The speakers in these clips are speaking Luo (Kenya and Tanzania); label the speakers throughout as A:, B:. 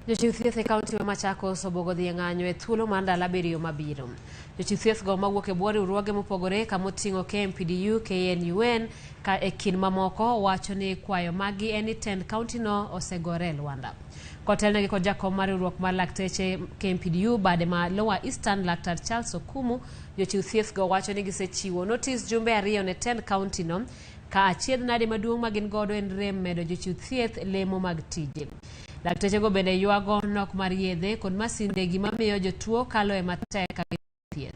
A: Jochiw thieth e kaunti ma Machakos obuogo dhi e ng'anyo e thuolo mar ndalo 7 mabiro. Jochiw thieth go mawuok e bwo riwruoge mopogore kamoting'o KMPDU, KNUN ka e kind mamoko wacho ni kwayo maggi en ni tend kaunti no osegore e lwanda. Kotelnegi kod jakom mar riwruok mar lakteche KMPDU bade ma Lower Eastern Laktar Charles Okumu, jochiw thieth go wacho ni gisechiwo notis jumbe 2 ne tend kaunti no ka achiedh nade maduong' ma gin godo en rem medo jochiw thieth lemo mag tije. Lakteche go bende ywago nok mar yedhe kod masinde gima miyo jotuo kalo e matek ka thieth.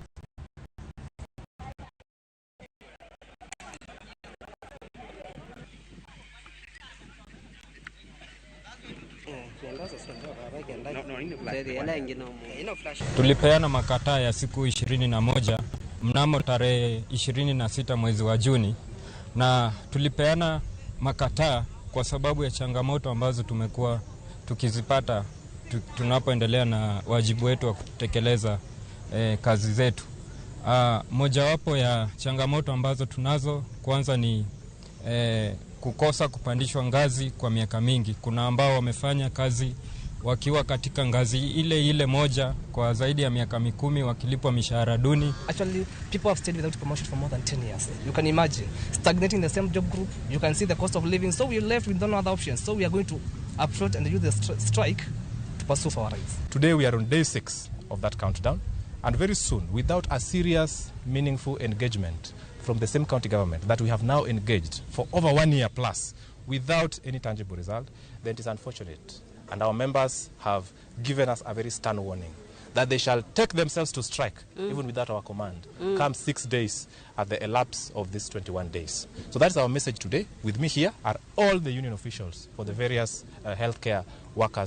B: Tulipeana makataa ya siku 21 mnamo tarehe 26 mwezi wa Juni, na tulipeana makataa kwa sababu ya changamoto ambazo tumekuwa tukizipata tunapoendelea na wajibu wetu wa kutekeleza kazi zetu. Mojawapo ya changamoto ambazo tunazo kwanza ni kukosa kupandishwa ngazi kwa miaka mingi. Kuna ambao wamefanya kazi wakiwa katika ngazi ile ile moja kwa zaidi ya miaka 10 wakilipwa mishahara duni.
C: Actually, people have stayed without promotion for more than 10 years. You can imagine stagnating the same job group. You can see the cost of living. So we left with no other option. So we are going to approach and use the strike to pursue for our rights.
D: Today we are on day 6 of that countdown, and very soon, without a serious, meaningful engagement from the same county government that we have now engaged for over 1 year plus without any tangible result, then it is unfortunate. And our members have given us a very stern warning that they shall take themselves to strike, even without our command, come 6 days at the elapse of these 21 days. So that's our message today. With me here are all the union officials for the various healthcare workers.